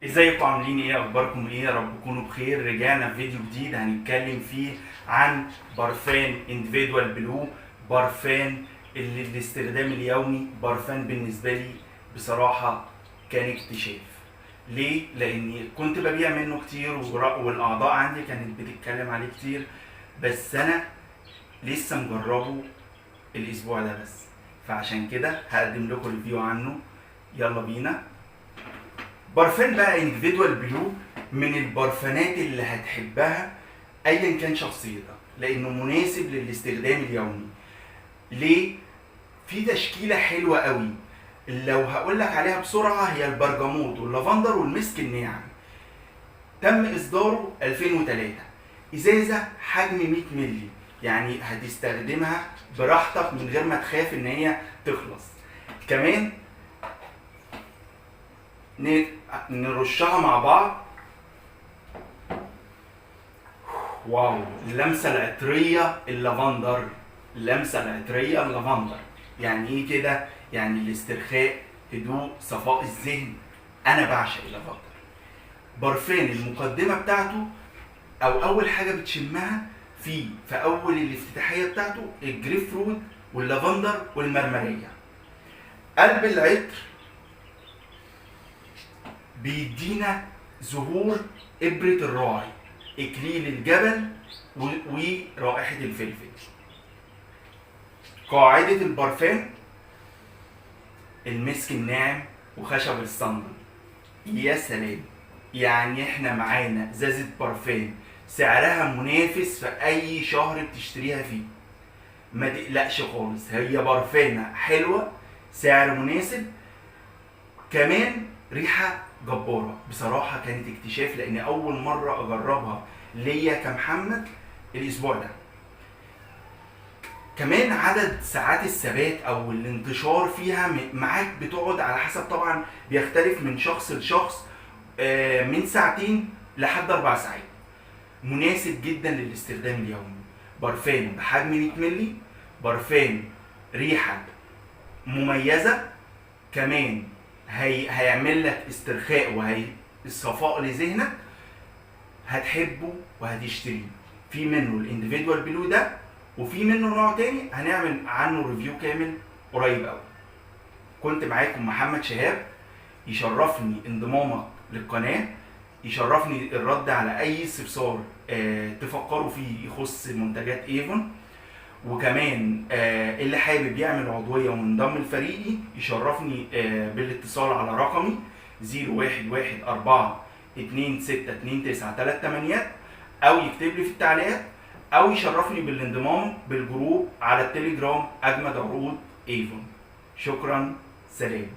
ازيكم؟ عاملين ايه؟ اخباركم ايه؟ يا رب تكونوا بخير. رجعنا في فيديو جديد هنتكلم فيه عن برفان Individual Blue، برفان اللي الاستخدام اليومي. برفان بالنسبة لي بصراحة كان اكتشاف. ليه؟ لاني كنت ببيع منه كتير والاعضاء عندي كانت بتتكلم عليه كتير، بس انا لسه مجربه الاسبوع ده بس، فعشان كده هقدم لكم review عنه. يلا بينا. برفان بقى Individual Blue من البرفانات اللي هتحبها ايا كان شخصيتك، لانه مناسب للاستخدام اليومي. ليه؟ في تشكيله حلوة قوي، لو هقول لك عليها بسرعة هي البرجموت واللافندر والمسك الناعم. تم اصداره 2003، ازازة حجم 100 مللي، يعني هتستخدمها براحتك من غير ما تخاف ان هي تخلص. كمان نرشها مع بعض. wow، اللمسة العطريه اللافندر، اللمسة العطريه اللافندر. يعني ايه كده؟ يعني الاسترخاء، هدوء، صفاء الذهن. انا بعشق اللافندر. برفان المقدمة بتاعته او اول حاجة بتشمها في اول الافتتاحيه بتاعته الجريب فروت واللافندر والمرمريه. قلب العطر بيدينا زهور إبرة الراعي، إكليل الجبل، ورائحة الفلفل. قاعدة البرفان المسك الناعم وخشب الصندل. يا سلام، يعني احنا معانا ازازة برفان سعرها منافس في اي شهر بتشتريها فيه، ما تقلقش خالص، هي برفانة حلوة، سعر مناسب، كمان ريحة جبارة. بصراحة كانت اكتشاف، لان اول مرة اجربها ليا كمحمد الاسبوع ده. كمان عدد ساعات الثبات او الانتشار فيها معاك بتقعد على حسب، طبعا بيختلف من شخص لشخص، من ساعتين لحد 4 ساعات. مناسب جدا للاستخدام اليومي. برفان بحجم 100 مللي، برفان ريحة مميزة، كمان هيعمل لك استرخاء وهي الصفاء لذهنك، هتحبه وهتشتريه. في منه ال Individual Blue ده، وفي منه نوع تاني هنعمل عنه review كامل قريب قوي. كنت معاكم محمد شهاب، يشرفني انضمامك للقناة، يشرفني الرد على اي استفسار تفكروا فيه يخص منتجات ايفون. وكمان اللي حابب يعمل عضوية وينضم لفريقي يشرفني بالاتصال على رقمي zero واحد واحد أربعة اتنين ستة اتنين تسعة تلات تمانيات، أو يكتب لي في التعليقات، أو يشرفني بالانضمام بال group على التليجرام أجمد عروض ايفون. شكرا، سلام.